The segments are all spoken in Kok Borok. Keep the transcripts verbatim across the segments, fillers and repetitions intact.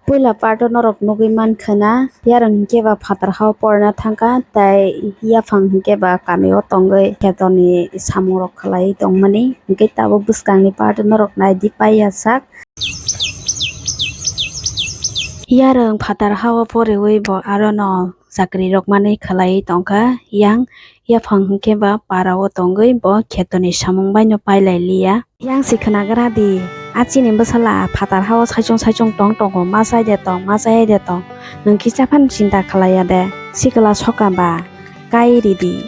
Puila part o norok nugwi mankha na, yarwng hinkhe ba phatar hao porna thangkha, tei yaphang hinkhe ba kami o tongwi khetoni samung rok khlaiwi tongmani, hinkhe tabuk bwskangni part o norok naidi paiya sak. Yarwng phatar hao poriwi bo arono chakri rok manwi khlaiwi tongkha, yang yaphang hinkhe ba para o tongwi bo khetoni samung bai no pailai liya. Yang si khwnagra di, a chini bwsala phatar hao saichung saichung tong tongo, ma chai de tong, ma chai de tong, nwng kisa phano chinta khlai ya de, sikla soka ba, kai ri di,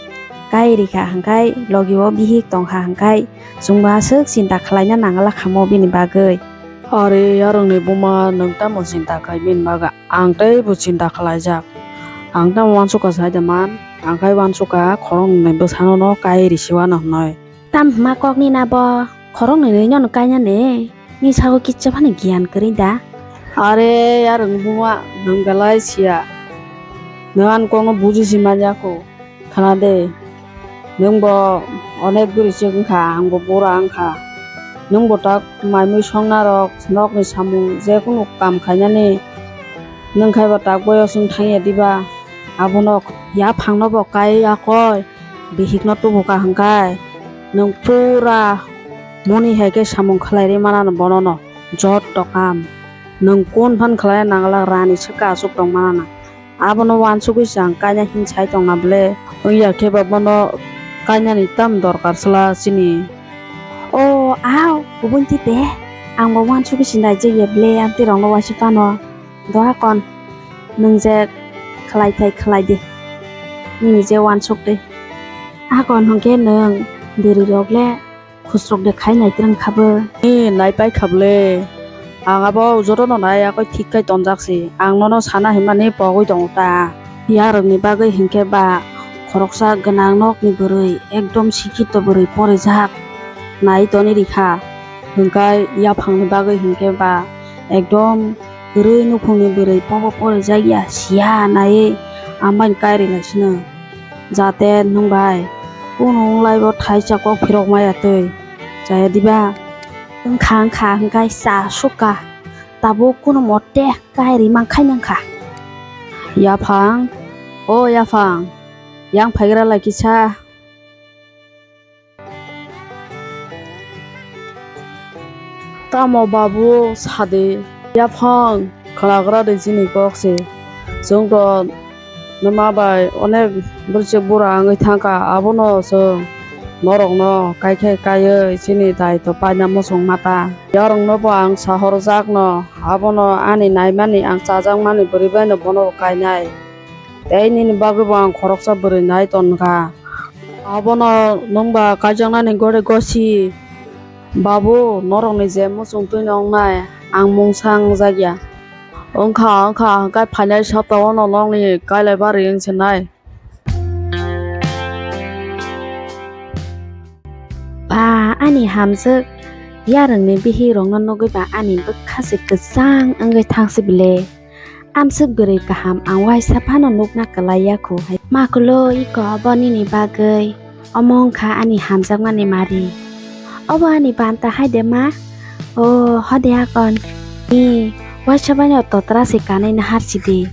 kai ri kha hwnkhe logi o bihik tong kha hwnkhe chwng bo aswk chinta khlaina nangla khamo bini bagwi. Are yarwngni buma, nwng tamo chinta khai bini bagwi? Ang teibo chinta khlaijak, ang tamo uansukha sai de man, ang khai uansukha khoroknwi bwsano no kai ri siwano hwnwi. Tam hwnma kokni na bo, khoroknwi nwi nono kainani, ni sago kicha phano giyan kwrwi da. Are yarwng buma, nwng belai siya, nwng ani kokno buji si manya kho, khna de, nwng bo onek bwrwi chwk wngkha, ang bo bura wngkha, nwng bo tak mai mui songna rok, nokni samung jekunu kam khainani nwng khai bo tak boyos wng thangya diba? Abono yaphangno bo kai ya koi, bihikno tubu ka hwnkhe nwng pura moni hai khe samung khlai ri manano bonono, jotto kam nwng kun phan khlai nangla rani swkha aswk tong manana. Abono uansugwi se ang kaina hin sai tongna ble, wngya khe ba bono kainani tam dorkar sla chini. O, au, kubun tite, ang bo uansugwi se naijak ya ble, amtwi rokno waisa phano. Doha kon, nwng je khlai thai khlai di, nini je uansuk di. Akon hwnkhe nwng bwrwi rok le khusrok de khai nai twrwng kha bo. Ni nai pai kha bole. Ang abo jotono nai yakoi thik khai tonjak se. Ang nono sana hinmani pogwi tongo ta. Yarwkni bagwi hinkhe ba khoroksa gwnang nokni bwrwi, ekdom sikhito bwrwi porijak. Nai toni rikha. Hwnkhe yaphangni bagwi hinkhe ba ekdom kwrwi nukhungni bwrwi pobo porijak ya, siya naiwi amani kairi lai sino. Jate nwng bai kunu wng lai bo thaisa kok phirok maya twi chaya diba? Wngkha wngkha hwnkhe cha sukha, tabuk kunu mote kairi mankhaino wngkha. Yaphang, o yaphang, yang phaigra lai kisa. Tamo babu sadi yaphang khwnagra de chini kok se. Chwng to nwma bai onek bwrwchwk bura wngwi thangkha, abono chwng norokno kaikhai kaiwi chini daitw paina muchung mata. Yarwngno bo ang sahorjak no, abono ani naimani, ang chajakmani bwrwi bai no bono kainai. Tei nini bagwi bo ang khoroksa bwrwi nai tonkha. Abono nwng ba kaijaknani gore gosi. Babu, norokni je muchung twino wngnai, ang mungsa wngjak ya. Wngkha, wngkha, hwnkhe phainai saptao no nokni kailai bari wng sinai. Ba, ani hamjwk, yarwngni bihik rokno nugwi ba ani bwkha se kwchang wngwi thangsi bile. Amswk bwrwi kaham ang waisa phano nukna kwlai ya kho hai. Ma kwlo iko obo nini bagwi. Omo wngkha ani hamjakmani mari. Obo ani banta hai de ma? O, hode akon. Ni, waisa baino totra se kanwi nahar si di.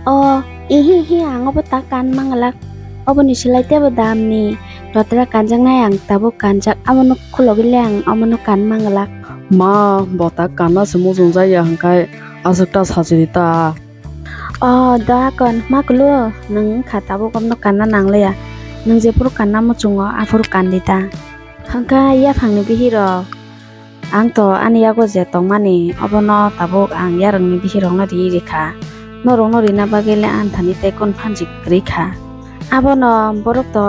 O, ihi hi ang obo ta kan manglak. Oboni silai tebo damni. Totra kanjaknai ang tabuk kanjak. Abono khulogwi le ang omono kan manglak. Ma, bo ta kanna se muchungjak ya hwnkhe aswk ta sachi di ta. O, da kon, ma kwlo, nwng wngkha tabuk omono kanna nangliya. Nwng jephuru kanna muchungo, aphuru kandi ta. Hwnkhe yaphangni bihirok, ang to ani yago je tongmani, obono tabuk ang yarwngni bihirokno riwi rikha. Norokno rina bagwi le ani thani tei kun phanjik kwrwi kha. Abono borok to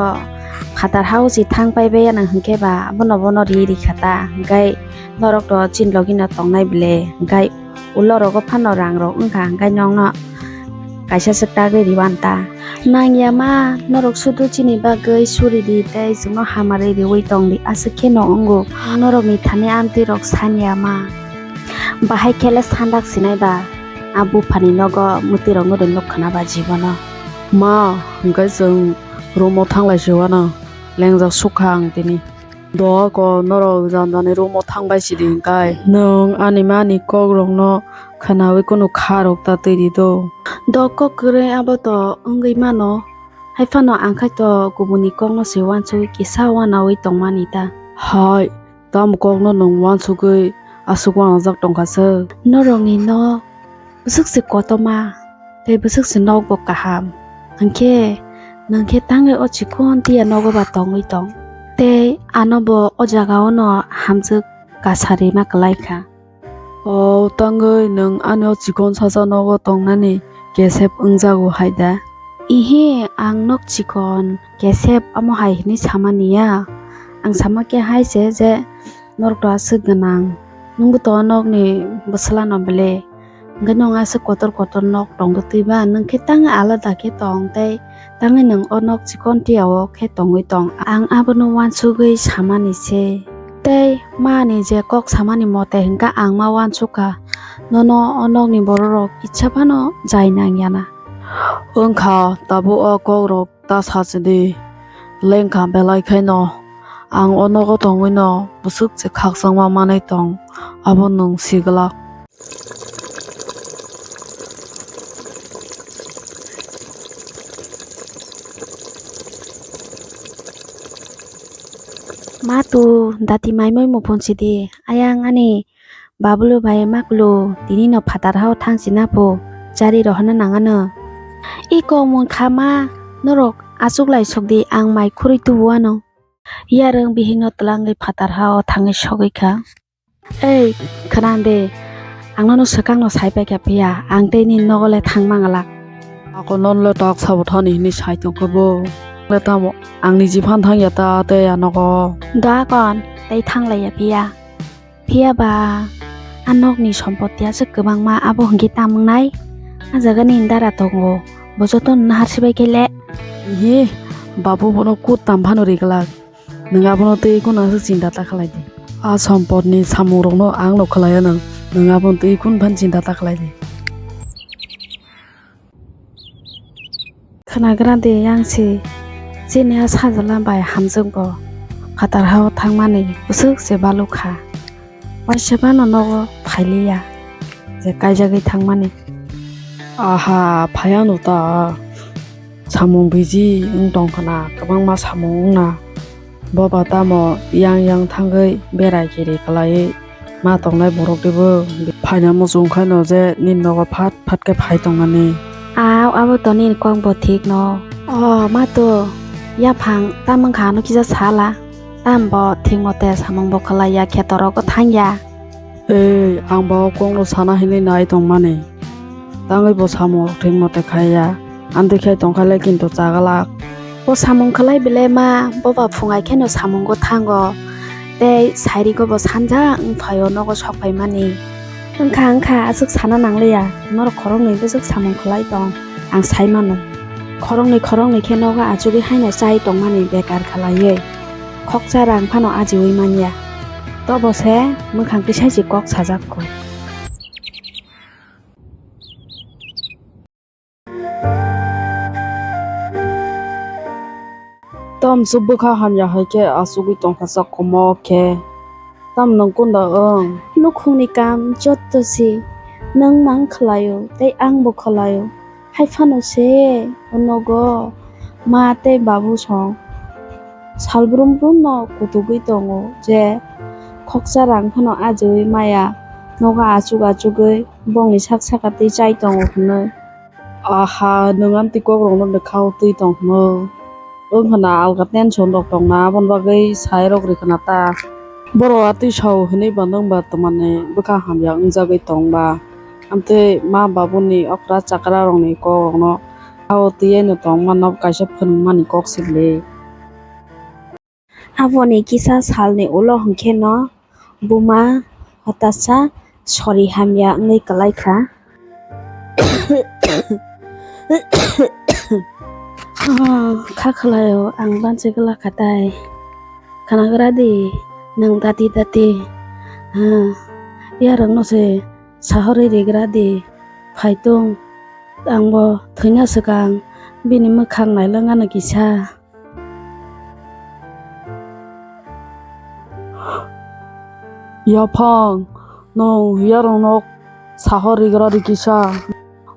phatar hao se thang pai baiya nang hwnkhe ba, abono bono riwi rikha ta, hwnkhe norok to chini logino tongnai bile, hwnkhe ulo rogo phano rang rok wngkha, hwnkhe nokno kaisa swk tagwi riwan ta. Nangya ma, norok sudu chini bagwi suri di tei chwngno hamari riwi tong di, aswk kheno wngo. Ang norokni thani amtwi rok sanya ma. Bahai khe le sandak sinai ba, a buphani nogo mwtwi rokno de nuk khna ba jibono. Ma, hwnkhe chwng room o thanglai se uanw, lengjak sukha ang tini. Doa ko norok jani jani room o thang bai sidi hwnkhe. Nwng ani mani kok rokno Khwnawi kunu kha rok ta twi di do. Dok kok kwrwi abo to wngwi mano. Hai phano ang khai to kubuni kokno se uansugwi kisa uanaui tongmani ta. Hai, tamo kokno nwng uansugwi aswk uanajak tongkha se? Norokni nok bwswk se kotorma tei bwswk se nokbo kaham. Hwnkhe nwng khe tangwi o chikon tiya nogo ba tongwi tong. Tei ano bo o jagao no hamjwk kasarima kwlai kha. O tangwi nwng ani o chikon sacha nogo tongnani kesep wngjago hai da? Ihi, ang nok chikon kesep amo hai hwnwi samani ya. Ang sama khe hai se je norok to aswk gwnang. Nwngbo to o nokni bwsla no bele. Hwnkhe nwng aswk kotor kotor nok tongtwi ba, nwng khe tangwi alada khe tong tei tangwi nwng o nok chikon tiya o khe tongwi tong. Ang abono uansugwi samani se. Tei mani je kok samani mote hwnkhe ang ma uansukha. Nono o nokni bororok kitsa phano jai nang yana. Wngkha tabuk o kokrok ta sachidi. Lengkha belai khaino ang o nogo tongwino bwswk se khakchangma manwi tong, abo nwng siglak. Matu, dati maimoi muphun sidi, ayang ani babulu bai makulu, tini no phatar hao thang sina pho, chari rohorna nangano. I kok mung kha ma, norok achuklai sokdi, ang mai khurui tubu ano. Yarwng bihikno twlangwi phatar hao thangwi sogwi kha. Ei, khwna de, ang nono swkangno sai paikha phiya, ang tei nini nogo le thang manglak. Ako non le tak sabo thani hwnwi sai tongkha bo. Le tamo, ang niji phan thangya ta tei a nogo. Doakon, tei thanglaiya phiya. Phiya ba, a nokni sompoti aswk kwbangma abo hwnkhe tam wngnai? A jagani dara tongo, bo jotono nahar sibai khe le. Ihi, babu bono kut tam phano riglak. Nwng abono twi kunu aswk chinta ta khlai di. A sompotni samungrokno ang no khlai anw, nwng abono twi kunu phan chinta ta khlai di. Khwnagra de yang se, chini a sajla bai hamjwk bo phatar hao thangmani bwswk se balukha. Waisa phano nogo phailiya, je kaijagwi thangmani. Aha, phaiya no ta. Samung biji wng tong khwna, kwbangma samung wngna. Boba tamo yang yang thangwi berai kiri khlaiwi ma tongnai borok dibo phaina muchung khaino je nini nogo phat phat khe phai tongmani. Au, abo to nini kok bo thik no. O ma to, yaphang tam wngkha ano kisa sala. Tam bo thik mote samung bo khlai ya, kheto rogo thang ya. Ei, ang bo kokno sana hinwi nai tongmani. Tangwi bo samung rok thik mote khaiya. Amtwi khai tongkha le kintu chagalak. Bo samung khlai belai ma, boba phungai kheno samungo thango. Tei sairigo bo sanja wng phaio nogo sok phaimani. Wngkha, wngkha, aswk sana nangliya. Norok khoroknwi bwswk samung khlai tong, ang sai mano. Khoroknwi, khoroknwi khe nogo achugwi haino chai tongmani bekar khlaiwi. Khoksa rang phano ajiwi manya. Tobo se mwkhang tisai se kok sajak kho. Tom se bwkha hamya hai khe achugwi tongkha sak komo khe. Tam nwng kunda wng? Nukhungni kam jotto se nwng mang khlaio tei ang bo khlaio. Hai phano se o nogo ma tei babu song sal brum brum no kutugwi tongo je khoksa rang phano ajiwi maya nogo achuk achugwi bongni sak saka twi chai tongo hwnwi. Aha, nwng amtwi kokrokno bwkhao twi tong hwno. Wng khwna alka tension rok tongna, aboni bagwi sai rok rw khwna ta. Borok atwi sao hwnwi ba nwng ba twmani bwkha hamya wngjagwi tong ba. Amtwi ma babuni okra chakra rokni kok rokno sao twiwi no tong mano kaisa phwrwngmani kok se le. Aboni kisa salni ulo hwnkhe no buma hotasa sori hamya wngwi kwlai kha. Ah, kha khlaio, ang bansi glak kha tai. Khwnagra di, nwng dati dati. Ah, yarwkno se sahorwi rigra di. Phai tong, ang bo thwina swkang bini mwkhang nailangano kisa. Yaphang, nwng yarwkno Sahor rigra rikisa.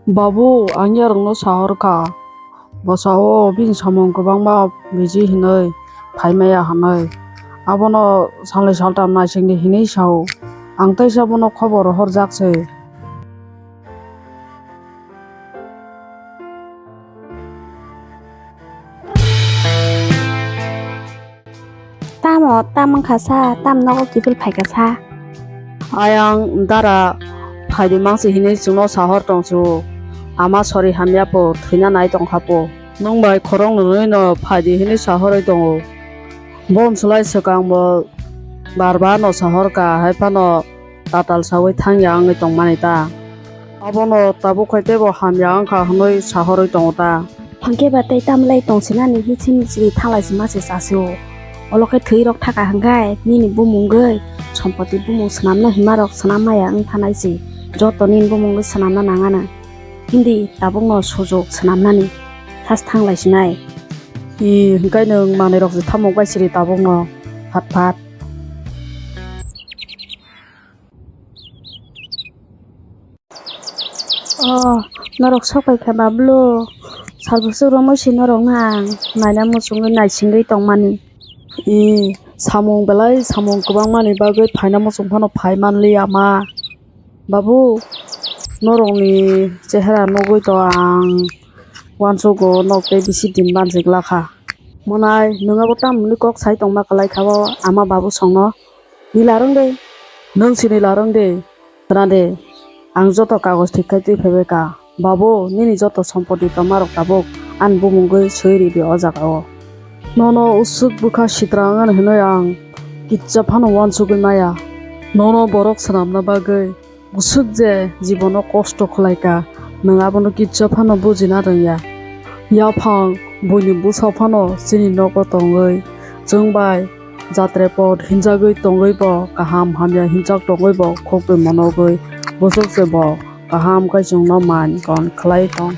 Babu, ang yarwkno sahor kha. Bwsao bini samung kwbangma biji hinwi phaimaya hinwi. Abono salnwi saltam naisingdi hinwi sao. Ang teisa bono khobor horjak se. Tamo, tam wngkha sa, tam nogo kiphil phaikha sa. Ayang dara phaidi mangsi hinwi chwngno sahor tongsu. Ama sori hamya po, thwina nai tongkha po. Nwng bai khoroknwi no phaidi hinwi sahorwi tongo. Bon swlai swkang bo bar bar no sahor ka, hai phano tatal saui thangya wngwi tongmani ta. Abono tabuk khai teibo hamya wngkha hwnwi sahorwi tongo ta. Hwnkhe ba tei tamlai tongsinani hichini chiri thanglai sima se chasio. Olo khe thwi rok thaka hwnkhe nini bumungwi sompoti bumung swnamna hima rok swnam maya wng thanai se. Joto nini bumungwi swnamna nangano. Hindi tabukno sujuk swnamnani khas thanglai sinai. I hwnkhe nwng manwi rok se thamuk bai siri tabukno phat phat. Oh, norok sok pai kha, Bablu. Sal bwswk romwi se norok no ang naina muchungwi naisingwi tongmani. I, samung belai samung kwbangmani bagwi phaina muchung phano phai manliya ma. Babu, norokni chehera nugwi to ang uansugo nok tei bisi din bansi glakha. Mwnai, nwng abo tamni kok sai tongma kwlai kha o ama babu songno? Ni larwng de. Nwng sini larwng de. Khna de, ang joto kagoj thik khai twi phaibai ka. Babu, nini joto sompoti tongmarok tabuk ani bumungwi swi ridi o jaga o. Nono usuk bwkha sitra wngani hwnwi ang kitsa phano uansugwi maya. Nono borok swnamna bagwi bwswk je jibono kosto khlai ka, nwng abono kitsa phano bujina rwngya. Yaphang buini bwsa phano chini nogo tongwi chwng bai jatre pot hinjagwi tongwi bo kaham hamya hinjak tongwi bo khukwi monogwi bwswk se bo kaham khe chwngno man kon khlai tong.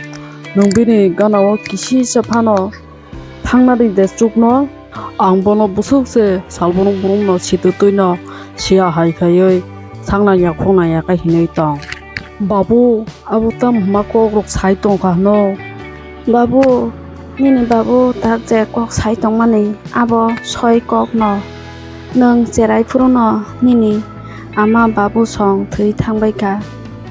Nwng bini gana-o kisisa phano thangna ri de chukno. Ang bono bwswk se salbonok borokno sitwtwino siya hai khaiwi saknangya khuknangya khe hinwi tong. Babu, abo tamo hwnma kokrok sai tongkha hwno? Babu, nini babu tak je kok sai tongmani abo soi kokno. Nwng cherai phuru no nini ama babu song thwi thangbai kha,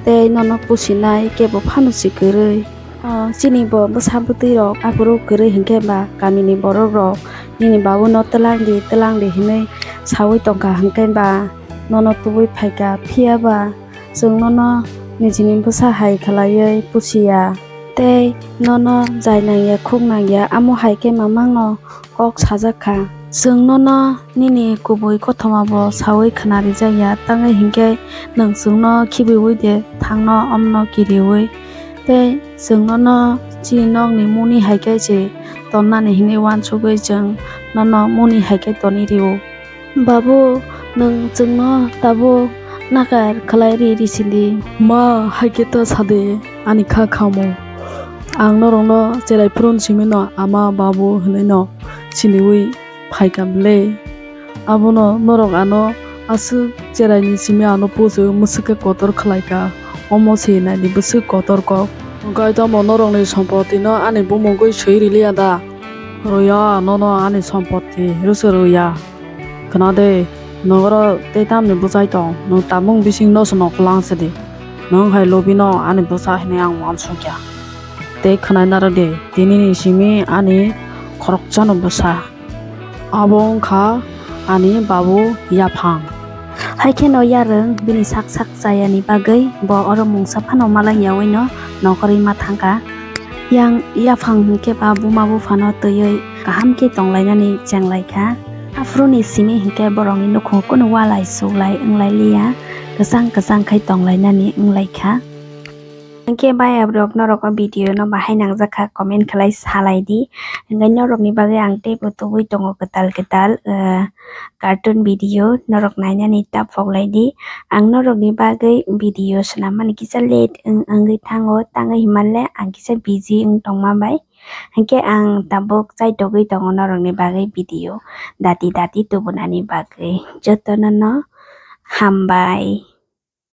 tei nono pusinai kebo phano si kwrwi. O, chini bo bwsa bwtwi rok aphuru kwrwi hinkhe ba kamini borok rok nini babu no twlang di, twlang di hinwi saui tongkha, hinkhe ba nono tubui phaikha, phiya ba chwng nono nijini bwsa hai khwlaiwi pusiya tei nono jai nangya khuk nangya, amo hai khe mamang no kok sajak kha. Chwng nono nini kubui kothoma bo saui khwna rijak ya, tangwi hinkhe nwng chwngno khibiui de thangno omno kiriui. Tei chwng nono chini nokni muni hai khe se tonnani hinwi uansugui chwng nono muni hai khe toni rio. Babu, nwng chwngno tabuk nakar khlai ri, ri sidi. Ma, hai khe ta sade, ani kha khamo. Ang norokno cherai phuru simi no ama babu hinwi no siniui phaikha bwle. Abono norok ano aswk cheraini simi ano pusu mwswk khe kotor khlaikha, omo se naidi bwswk kotor kok. Hwnkhe tamo norokni sompotino ani bumungwi swi riliya da? Rwya, nono ani sompoti rwse rwya. Khna de, nogoro tei tamni bwchai tong, nwng tabuk bising nosono kwlang sidi. Nwng hai lobino ani bwsa hinwi ang uansukya. Tei khwnai narwk di, tinini simi ani khoroksa no bwsa. Abo wngkha ani babu yaphang. Hai kheno yarwng bini sak sak chayani bagwi bo oro mungsa phano malai yaui no nokorwi ma thangkha. Yang yaphang hinkhe ba buma buphano twiwi kaham khe tonglainani chenglaikha. Aphuruni simi hinkhe borokni nukhungo kunu walai suklai wnglai liya, kwchang kwchang khai tonglainani wnglaikha. Hinkhe bayap rok norok o video no bahai nangjakha comment khlai salai di. Hinkhe norok ni bagwi ang teibo tubui tongo kwtal kwtal, eh, cartoon video norok nainani ta phoklai di. Ang norok ni bagwi video swnam mani kisa late wng-, wngwi thango, tangwi hinmale ang kisa busy wng tongma bai. Hinkhe ang tabuk chaitogwi tongo norok ni bagwi video dati dati tubunani bagwi. Jotono no hambai.